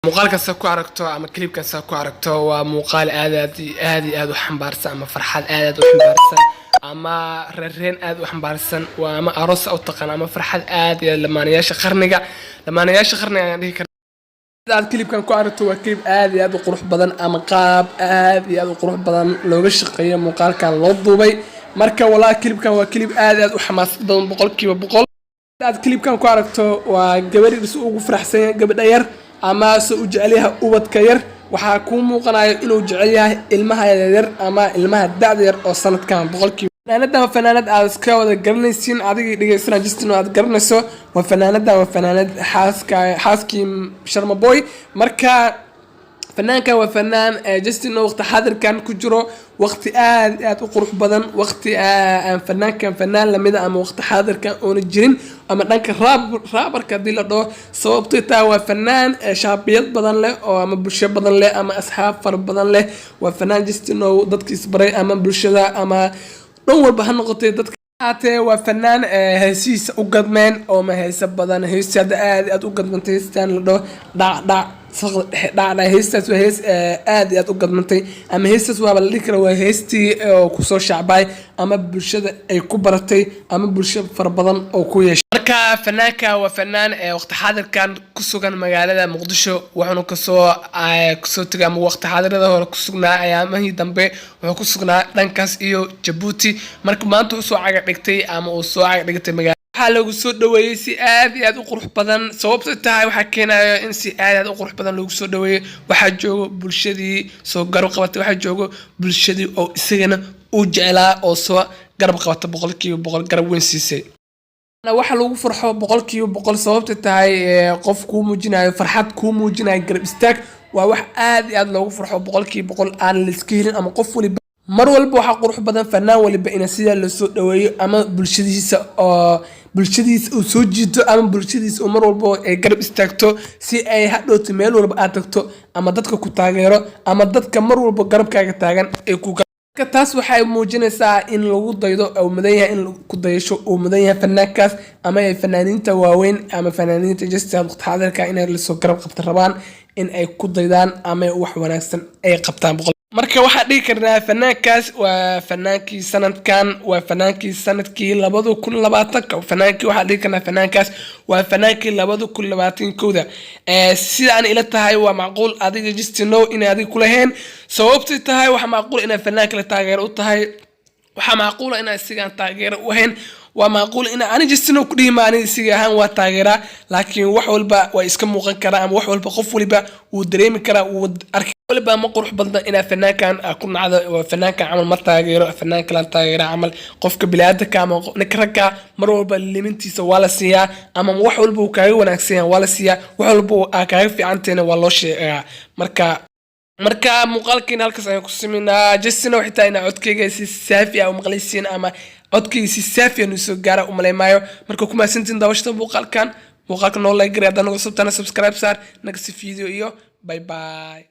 Muuqaalkaas ku aragto ama clipkaas ku aragto waa muuqaal aad aad iyo aad iyo aad u xambaarsan, ama farxad aad aad u xambaarsan, ama reereen aad u xambaarsan, waa ama aroos u taqaan ama farxad aad iyo aad lamaanayaasha qarniga, lamaanayaasha qarniga ayaan dhihi karnaa. Aad clipkan ku aragto waa clip aad iyo aad u qurux badan, ama qaab aad iyo aad u qurux badan looga shaqeeyo muuqaalkan loo duubay. Marka walaa clipkan waa clip aad iyo aad u xamaasad badan, 100%. Aad clipkan ku aragto waa gabadh is ugu faraxsan yahay, gabadha yar, ama se u jecel yahay ubadka yar. Waxaa kuu muuqanayo inuu jecel yahay ilmaha yaryar ama ilmaha da'da yar oo sanadkan boqolkiiba. Fanaanadan waa fanaanad aad iska wada garanaysiin, adigii dhegeysana Justin oo aad garanayso. Waa fanaanadan, waa fanaanad xaaska, xaaskii Sharma Boy. Marka fanaankan waa fanaan Justin oo waqti xaadirkan ku jiro waqti aad aad u qurux badan, waqti aan fanaankan fanaan lamida ama waqti xaadirkan oona jirin, ama dhanka rapperka haddii la dhaho. Sababtay taa waa fanaan shaabiyad badan leh oo ama bulsho badan leh ama asxaab fara badan leh. Waa fanaan Justin oo dadka isbaray ama bulshada ama dhan walba ha noqotay dadka haatee. Waa fanaan heesihiisa u gadmeen oo ma heese badan. Heesti hadda aad aad u gadmantay, heestan la dhaho "Dhac Dhac Saqda Dhexe Dhacdhac", heestaas waa hees aad iyo aad u gadmantay, ama heestaas waaba la dhihi kara waa heestii oo kusoo shacbay ama bulshada ay ku baratay ama bulsho fara badan oo ku yeeshay. Marka fanaanka waa fanaan waqti xaadirkan ku sugan magaalada Muqdisho, wuxuuna kasoo tegay ama waqti xaadirada hore ku sugnaa, ayaamihii dambe wuxuu ku sugnaa dhankaas iyo Jabuuti. Marka maanta uu soo caga dhigtay ama uu soo caga dhigtay magaalada, waxaa lagu soo dhaweeyey si aad iyo aad u qurux badan. Sababta tahay waxaa keenaya in si aad aad u qurux badan loogu soo dhaweeyo, waxaa joogo bulshadii soo garab qabatay, waxaa joogo bulshadii oo isagana uu jeclaa oo soo garab qabata, 100% garab weyn siisay. Waxa lagu farxo 100%. Sababta tahay qof kuu muujinayo farxad, kuu muujinayo garab istaag, waa wax aad iyo aad loogu farxo, 100% aan laiska helin. Ama qof waliba mar walba waxaa qurux badan fanaan waliba ina sidaa lasoo dhaweeyo, ama bulshadiisa oo bulshadiisa uu soo jiito, ama bulshadiisa uu mar walba ay garab istaagto, si ay hadhowto meel walba aad tagto ama dadka ku taageero ama dadka mar walba garabkaaga taagan ay ku. Marka taas waxay muujinaysaa in lagu daydo uu mudan yahay, in ku dayasho uu mudan yahay fanaankaas, ama ay fanaaniinta waaweyn ama fanaaniinta just waqti xaadirka inay lasoo garab qabta rabaan in ay ku daydaan ama wax wanaagsan ay qabtaan boqol. Marka waxaa dhihi karnaa fanaankaas waa fanaankii sanadkan, waa fanaankii sanadkii 2020-ka. Fanaankii waxaa dhihi karnaa fanaankaas waa fanaankii 2021-da. Sidaan ila tahay waa macquul adiga just know inay adiga kulahayn. Sababtay tahay waxaa macquul inaa fanaanka la taageero u tahay, waxaa macquula inaa isigaan taageero u ahayn, waa macquul ina ani just know ku dhihi ma ani isiga ahaan waa taageeraa, laakiin wax walba waa iska muuqan karaa, ama wax walba qof waliba wuu dareemi karaa, wuu arki waliba. Ma qurux badna inaa fanaankan aa ku nacdo, waa fanaankan camal ma taageero, fanaan kalan taageera camal. Qofka biniaadanka ama ninka ragga mar walba limintiisa waa la siiyaa, ama wax walba uu kaaga wanaagsan yahay waa la siiyaa, wax walba aa kaaga fiicantahayna waa loo sheegaa. Marka muuqaalkiina halkaas ayaan ku sameynaa. Justin xitaa inaa codkayga si saafi ah u maqlaysiin ama codkayga si saafi ah nuu soo gaara u malaymaayo. Marka ku mahadsantiin daawashada muuqaalkan. Muuqaalka noo like gari, haddaan nagu subtana subscribe saar, naga si video iyo bye bye.